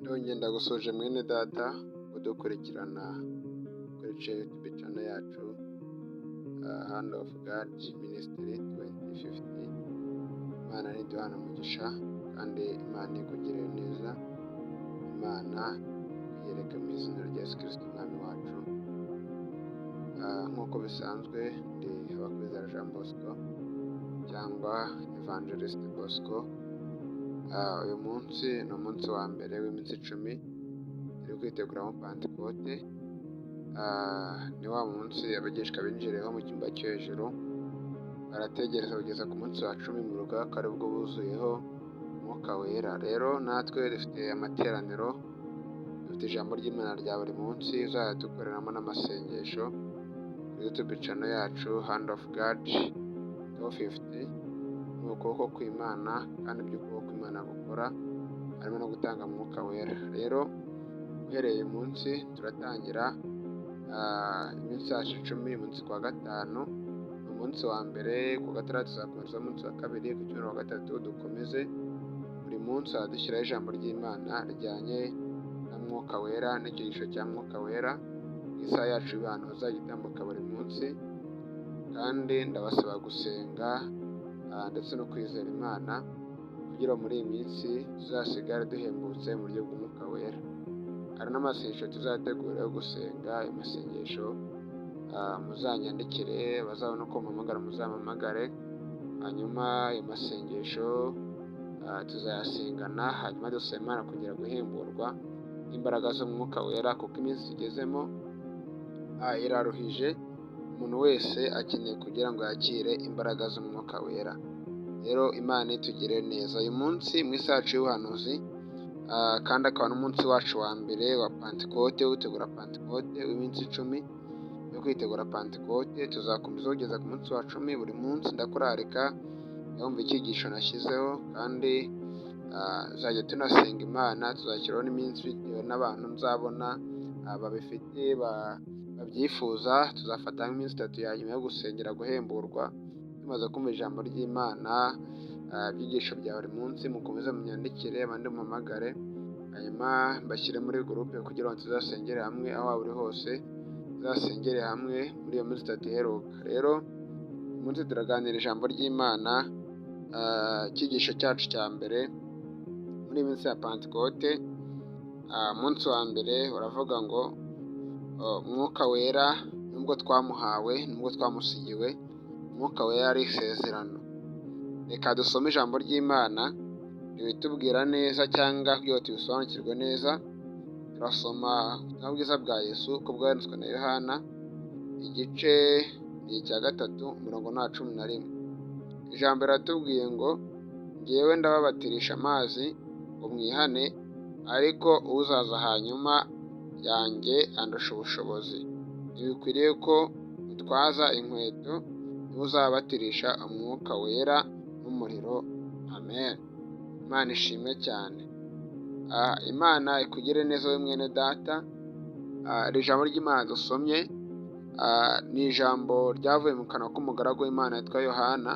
Ndongeye ndagusuhuje mwene data udukurikirana kuri YouTube channel yacu Hand of God Ministry 2050. Imana niduhana umugisha kandi Imana ikugirire neza, Imana ikwiyereke mu izina rya Yesu Kristo Umwami wacu. Nk'uko bisanzwe, ndi Habakwizera Jean Bosco cyangwa Evangelist Bosco. Uyu munsi ni umunsi wa mbere w'iminsi 10 turi kwiteguramo Pantekote. Ni wa munsi abigishwa binjiriyeho mu cyumba cyo hejuru, barategereza kugeza ku munsi wa 10 mu rugaga, aribwo buzuyeho Umwuka Wera. Rero natwe dufite amateraniro, dufite ijambo ry'Imana rya buri munsi uzajya dukoreramo n'amasengesho kuri YouTube channel yacu Hand of God 250. Ni ukuboko kw'Imana, kandi ibyo ukuboko kw'Imana gukora harimo no gutanga Mwuka Wera. Rero uhereye uyu munsi turatangira iminsi yacu 10. Umunsi ku wa gatanu ni umunsi wa mbere, ku wa gatandatu tuzakomeza umunsi wa kabiri, ku cyumweru wa gatatu dukomeze. Buri munsi dushyiraho ijambo ry'Imana rijyanye na Mwuka Wera n'icyigisho cya Mwuka Wera. Isaha yacu y'abantu izajya itambuka buri munsi, kandi ndabasaba gusenga ndetse no kwizera Imana kugira ngo muri iyi minsi tuzasigare duhembutse mu buryo bw'Umwuka Wera. Hari n'amasengesho tuzategura yo gusenga. Ayo masengesho muzanyandikire, bazabona uko muhamagara muzampamagare, hanyuma ayo masengesho tuzayasengana, hanyuma dusaba Imana kongera guhemburwa n'imbaraga z'Umwuka Wera, kuko iminsi tugezemo iraruhije. Umuntu wese akeneye kugira ngo yakire imbaraga z'Umwuka Wera. Rero Imana itugirire neza. Uyu munsi mu isaha yacu y'ubuhanuzi, kandi akaba n'umunsi wacu wa mbere wa Pantekote, witegura Pantekote, w'iminsi 10 yo kwitegura Pantekote, tuzakomeza kugeza ku munsi wa 10. Buri munsi ndakurarika yumva icyigisho nashyizeho, kandi tuzajya tunasenga Imana. Tuzashyiraho n'iminsi bitewe n'abantu nzabona babifite, babyifuza. Tuzafata nk'iminsi 3 ya nyuma yo gusengera guhemburwa tumaze kumva ijambo ry'Imana, ibyigisho bya buri munsi. Mukomeze munyandikire, abandi mumpamagare, hanyuma mbashyire muri groupe kugira ngo tuzasengere hamwe. Aho waba uri hose, tuzasengere hamwe muri iyo minsi 3 iheruka. Rero uyu munsi turaganira ijambo ry'Imana, icyigisho cyacu cya mbere muri iyi minsi ya Pantekote. Umunsi wa mbere uravuga ngo Umwuka Wera, nubwo twamuhawe, nubwo twamusigiwe, Umwuka Wera ari isezerano. Reka dusome ijambo ry'Imana ribitubwira neza cyangwa kugira ngo tubisobanukirwe neza. Turasoma ubutumwa bwiza bwa Yesu uko bwanditswe na Yohana, igice ni icya gatatu, umurongo ni uwa 11. Ijambo riratubwiye ngo: "Ngewe ndababatirisha amazi ngo mwihane, ariko uzaza hanyuma yanjye andusha ubushobozi, ntibikwiriye ko mutwaza inkweto, niwe uzabatirisha Umwuka Wera n'umuriro." Amen. Imana ishimwe cyane. Imana ikugire neza we mwene data. Iri jambo ry'Imana dusomye ni ijambo ryavuye mu kanwa k'umugaragu w'Imana witwa Yohana.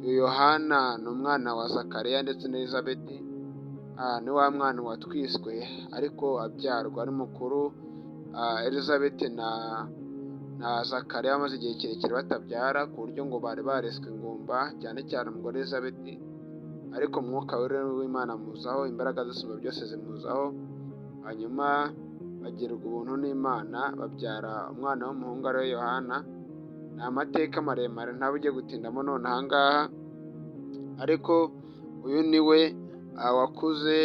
Uyu Yohana ni umwana wa Zakariya ndetse na Elizabeti, ni wa mwana watwiswe ariko abyarwa ari mukuru. Elizabeti na Zakariya bamaze igihe kirekire batabyara, ku buryo ngo bari bareswe ingumba, cyane cyane umugore Elizabeti. Ariko Umwuka Wera w'Imana amuzaho, imbaraga z'Isumba byose zimuzaho, hanyuma bagirwa ubuntu n'Imana, babyara umwana w'umuhungu ariwe Yohana. Ni amateka maremare ntawe ugiye gutindamo none aha ngaha, ariko uyu ni we wakuze,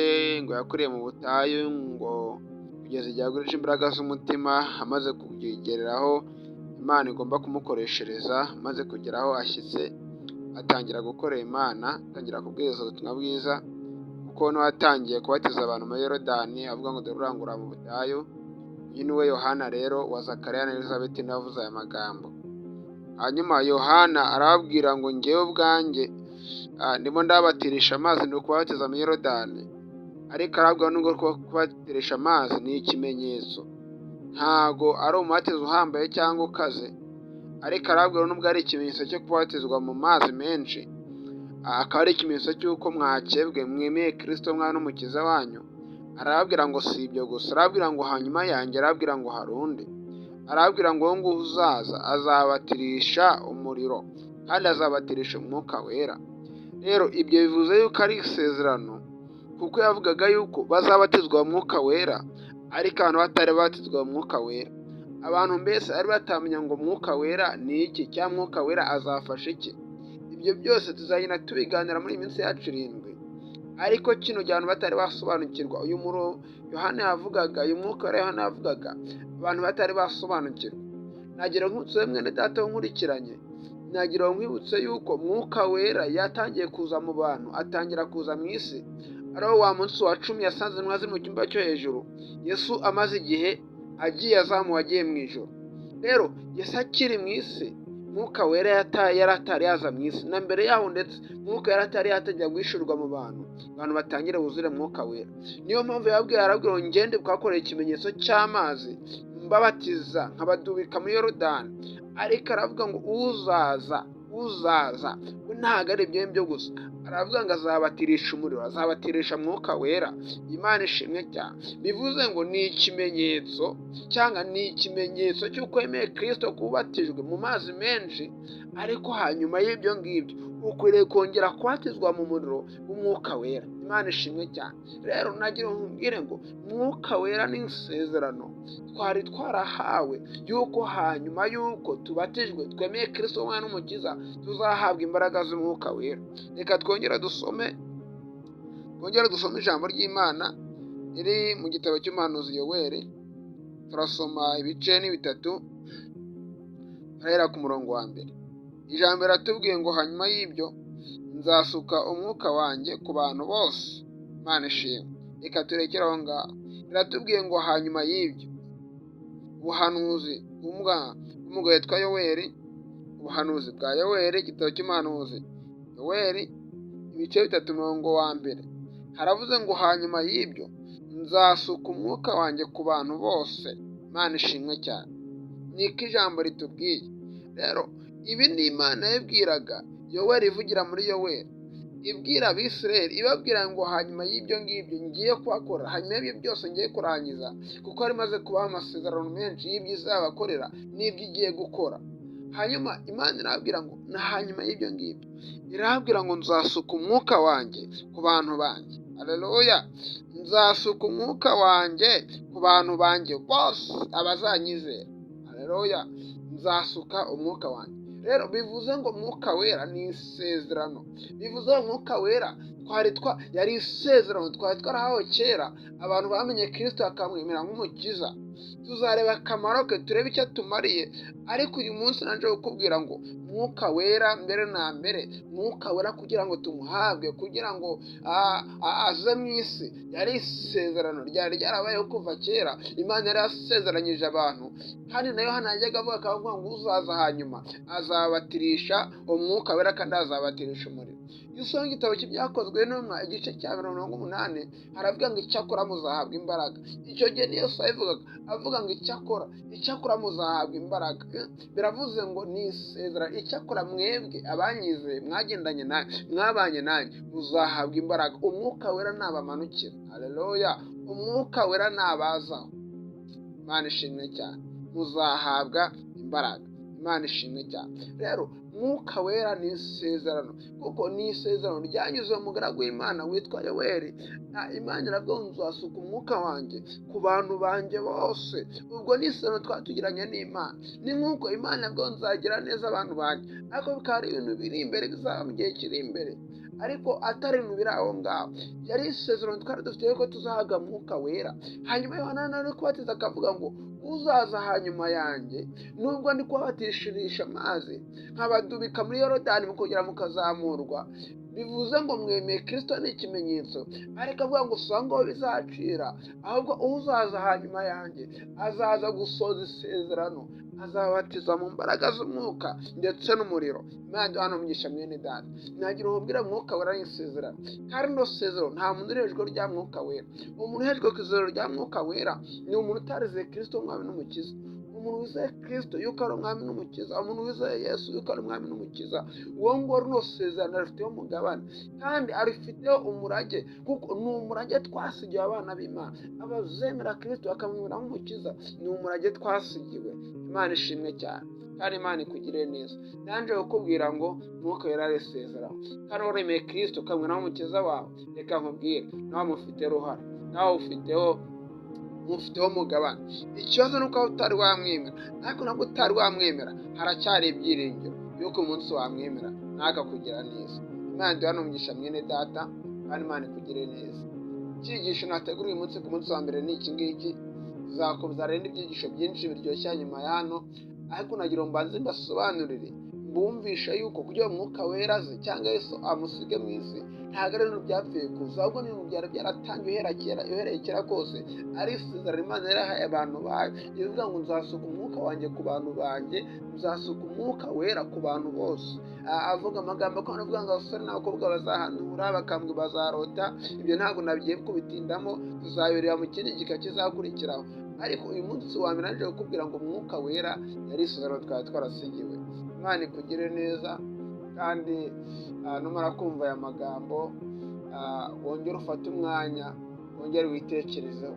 ngo yakuriye mu butayu, ngo kugeza igihe agurije imbaraga z'umutima, amaze kugereraho Imana igomba kumukoreshereza, amaze kugera aho ashyitse, atangira gukorera Imana, atangira kubwiriza ubutumwa bwiza, kuko n'uwatangiye kubatiza abantu muri Yorodani avuga ngo: "Dore urangurura mu butayu." Uyu ni we Yohana rero wa Zakariya na Elizabeti, niwe wavuze aya magambo. Hanyuma Yohana arababwira ngo: "Ngewe ubwanjye ndimo ndabatirisha amazi, ni ukubabatiza muri Yorodani." Ariko arababwira, nubwo kubatirisha amazi ni ikimenyetso, ntago ari umubatizo uhambaye cyangwa ukaze, ariko arababwira, nubwo ari ikimenyetso cyo kubatizwa mu mazi menshi, akaba ari ikimenyetso cy'uko mwakebwe, mwemeye Kirisito mwana n'Umukiza wanyu. Arababwira ngo si ibyo gusa, arababwira ngo hanyuma yanjye, arababwira ngo hari undi, arababwira ngo uwo nguwo uzaza azabatirisha umuriro kandi azabatirisha Umwuka Wera. Rero ibyo bivuze yuko ari isezerano, kuko yavugaga yuko bazabatizwa mu Mwuka Wera, ariko abantu batari batizwa mu Mwuka Wera. Abantu mbese bari batamenya ngo Mwuka Wera ni iki, cyangwa Mwuka Wera azafasha iki. Ibyo byose tuzagenda tubiganira muri iyi minsi yacu 7. Ariko kino gihe abantu batari basobanukirwa uyu muro Yohana yavugaga, uyu Mwuka Wera Yohana yavugaga, abantu batari basobanukirwa. Nagira nkwibutse, mwene data nkurikiranye, nagira nkwibutse yuko Mwuka Wera yatangiye kuza mu bantu, atangira kuza mu isi ariwo wa munsi wa 10 yasanze intumwa ziri mu cyumba cyo hejuru, Yesu amaze igihe agiye azamuwe agiye mu ijuru. Rero Yesu akiri mu isi, Mwuka Wera yari atari yaza mu isi. Na mbere yaho ndetse Mwuka yari atari yatangira guhishurwa mu bantu, abantu batangire buzure Mwuka Wera. Niyo mpamvu yababwiye, arababwira ngo ngende twakoreye ikimenyetso cy'amazi, mbabatiza nkabadubika muri Yorodani. Ariko aravuga ngo uzaza, uzaza we ntabwo ari ibyo ngibyo gusa, aravuga ngo azabatirisha umuriro, azabatirisha Mwuka Wera. Imana ishimwe cyane. Bivuze ngo ni ikimenyetso, cyangwa ni ikimenyetso cy'uko wemeye Kirisito kubatijwe mu mazi menshi, ariko hanyuma y'ibyo ngibyo ukwiriye kongera kubatizwa mu muriro w'Umwuka Wera. Imana ishimwe cyane. Rero nagira ngo nkubwire ngo Mwuka Wera ni isezerano twari twarahawe yuko hanyuma y'uko tubatijwe twemeye Kirisito umwana n'Umukiza, tuzahabwa imbaraga z'Umwuka Wera. Reka twongere dusome ijambo ry'Imana riri mu gitabo cy'umuhanuzi Yoweri. Turasoma ibice ni 3, turahera ku murongo wa 1. Ijambo riratubwiye ngo hanyuma y'ibyo nzasuka umwuka wanjye ku bantu bose. Imana ishimwe. Reka turekere aho ngaho. Riratubwiye ngo hanyuma y'ibyo, ubuhanuzi bw'umugabo witwa Yoweri, ubuhanuzi bwa Yoweri, igitabo cy'umuhanuzi Yoweri, ibice 3, umurongo wa 1, haravuze ngo hanyuma y'ibyo nzasuka umwuka wanjye ku bantu bose. Imana ishimwe cyane. Niko ijambo ritubwiye. Rero ibi ni Imana yabwiraga Yoweri, ivugira muri Yoweri, ibwira Abisirayeli, ibabwira ngo hanyuma y'ibyo ngibyo ngiye kuhakora, hanyuma y'ibyo byose ngiye kurangiza, kuko yari imaze kubaha amasezerano menshi y'ibyo izabakorera n'ibyo igiye gukora. Hanyuma Imana irababwira ngo na hanyuma y'ibyo ngibyo, irababwira ngo nzasuka umwuka wanjye ku bantu banjye. Aleluya! Nzasuka umwuka wanjye ku bantu banjye bose abazanyizera. Aleluya! Nzasuka umwuka wanjye. Rero bivuze ngo Mwuka Wera ni isezerano. Bivuze ngo Mwuka Wera twari twa yari isezerano twari twarahawe kera, abantu bamenye Kirisito bakamwemera nk'Umukiza. Tuzareba akamaro ke, turebe icyo atumariye. Ariko uyu munsi naje kukubwira ngo Mwuka Wera, mbere na mbere Mwuka Wera kugira ngo tumuhabwe, kugira ngo aze mu isi, yari isezerano ryari ryarabayeho kuva kera. Imana yari yasezeranyije abantu, kandi na Yohana yajyaga avuga, akavuga ngo uzaza hanyuma azabatirisha Umwuka Wera kandi azabatirisha umuriro. Iyo usoma igitabo cy'Ibyakozwe n'Intumwa, igice cya 80, haravuga ngo icyakora muzahabwa imbaraga. Icyo gihe niyo yabivugaga, avuga ngo icyakora muzahabwa imbaraga. Biravuze ngo ni isezerano. Icyakora mwebwe abanyizeye, mwagendanye nanjye, mwabanye nanjye, muzahabwa imbaraga Umwuka Wera nabamanukira. Haleluya! Umwuka Wera nabazaho. Imana ishimwe cyane. Muzahabwa imbaraga. Imana ishimwe cyane. Rero Mwuka Wera ni isezerano, kuko ni isezerano ryanyuze mu mugaragu w'Imana witwa Yoweri. Imana iravuga ngo nzasuka umwuka wanjye ku bantu banjye bose. Ubwo ni isezerano twaba tugiranye n'Imana. Ni nk'uko Imana yavuga ngo nzagira neza abantu banjye, ariko bikaba ari ibintu biri imbere, bizaba mu gihe kiri imbere, ariko atari ibintu biri aho ngaho. Yari isezerano twari dufite ko tuzahabwa Mwuka Wera. Hanyuma Yohana nawe kubatiza akavuga ngo uzaza hanyuma yanjye, nubwo ndi kubabatishirisha amazi nkabadubika muri Yorodani mukongera mukazamurwa, bivuze ngo mwemeye Kirisito ni ikimenyetso, ariko avuga ngo usanga aho bizacira, ahubwo uzaza hanyuma yanjye azaza gusoza isezerano, azabatiza mu mbaraga z'umwuka ndetse n'umuriro. Imana hano umugisha, mwene data. Nagira ububwira, Mwuka Wera ni isezerano, kandi rino sezerano nta muntu uri hejuru rya Mwuka Wera. Umuntu uhejwe ku isezerano rya Mwuka Wera ni umuntu utarizeye Kirisito Umwami n'Umukiza. Umuntu Umuntu wizeye Kirisito yuko ari umwami n'umukiza, umuntu wizeye Yesu yuko ari umwami n'umukiza, uwo nguwo rino sezerano arifiteho umugabane kandi arifiteho umurage, kuko ni umurage twasigiwe abana b'Imana. Abazemera Kirisito bakamwemera nk'umukiza, ni umurage twasigiwe. Imana ishimwe cyane kandi Imana ikugirire neza. Nanjye kukubwira ngo Mwuka Wera ari isezerano, kandi waremeye Kirisito ukamwemera nk'umukiza wawe, reka nkubwire, nawe mufiteho uruhare, nawe mufiteho umugabane. Ikibazo ni uko aho utari wamwemera, ariko nabwo utari wamwemera haracyari ibyiringiro yuko umunsi wamwemera nawe akakugira neza. Imana iduhane umugisha mwene data, kandi Imana ikugire neza. Icyigisho nateguriye uyu munsi ku munsi wa mbere ni iki ngiki. Tuzakomeza rero ibyigisho byinshi biryoshye nyuma ya hano, ariko nagira ngo mbanze mbasobanurire, mbumvishe yuko kugira ngo Umwuka Wera aze cyangwa Yesu amusige mu isi, ntabwo ari ibintu byapfuye kuza, ahubwo ni ibintu byari byaratangiye uhera kera, uhereye kera kose, ari isezerano Imana yarahaye abantu bayo, ivuga ngo nzasuka umwuka wanjye ku bantu banjye, nzasuka Umwuka Wera ku bantu bose. Avuga amagambo akomeye, avuga ngo abasore n'abakobwa bazahanura, bakambwe bazarota. Ibyo ntabwo nabigiye kubitindamo, tuzabireba mu kindi gika kizakurikiraho. Ariko uyu munsi wa mbere naje kukubwira ngo Umwuka Wera yari isezerano twari twarasigiwe. Imana ikugire neza, kandi numara kumva aya magambo wongere ufate umwanya, wongere witekerezeho,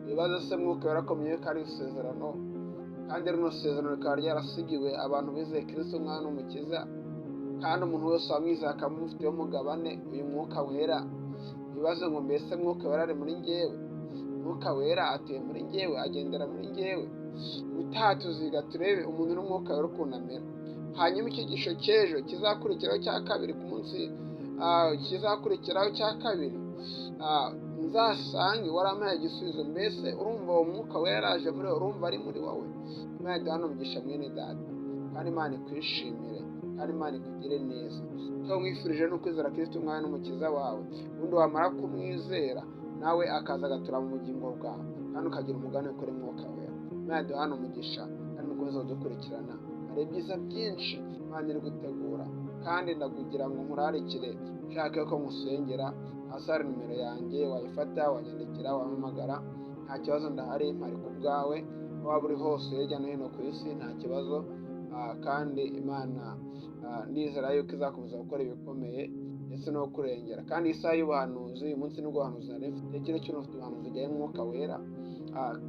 wibaze se Mwuka Wera akomeye ko ari isezerano, kandi rino sezerano rikaba ryarasigiwe abantu bizeye Kirisito umwana n'umukiza, kandi umuntu wese wamwizeye akaba amufiteho umugabane uyu Mwuka Wera. Wibaze ngo mbese Mwuka Wera ari muri njyewe? Mwuka Wera atuye muri njyewe, agendera muri njyewe? Ubutaha tuziga turebe umuntu n'Umwuka Wera ukuntu amera. Hanyuma icyigisho cy'ejo kizakurikiraho cya kabiri, ku munsi kizakurikiraho cya kabiri, nzasange warampaye igisubizo. Mbese urumva uwo Mwuka Wera yaraje muri wowe? Urumva ari muri wowe? Imana iduhane umugisha mwene data, kandi Imana ikwishimire, kandi Imana ikugire neza. Icyo nkwifurije ni ukwizera Kirisito umwami n'umukiza wawe, ubundi wamara kumwizera nawe akaza agatura mu bugingo bwawe, kandi ukagira umugabane kuri Mwuka Wera. Imana iduhane umugisha kandi mukomeze kudukurikirana. Hari ibyiza byinshi Imana iri gutegura, kandi ndakugira ngo nkurarikire, ushaka ko nkusengera, hasi hari nimero yanjye, wayifata, wanyandikira, wampamagara, nta kibazo, ndahari, mpari ku bwawe, waba uri hose hirya no hino ku isi, nta kibazo. Kandi Imana ndizera yuko izakomeza gukora ibikomeye ndetse no kurengera. Kandi isaha y'ubuhanuzi, uyu munsi nibwo buhanuzi nari mfite, kino cyumweru mfite ubuhanuzi bujyanye n'Umwuka Wera.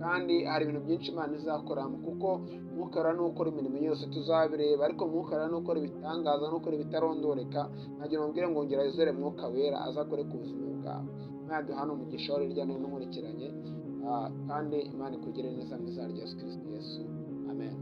Kandi hari ibintu byinshi Imana izakora, kuko Mwuka Wera ni ukora imirimo yose, tuzabireba, ariko Mwuka Wera ni ukora ibitangaza, ni ukora ibitarondoreka. Nkagira ngo mbwire ngo ngera wizere Mwuka Wera azakore ku buzima bwawe. Imana duhane umugisha wari hirya no hino nkurikiranye, kandi Imana ikugire neza mu izina rya Yesu Kirisito Yesu, amen.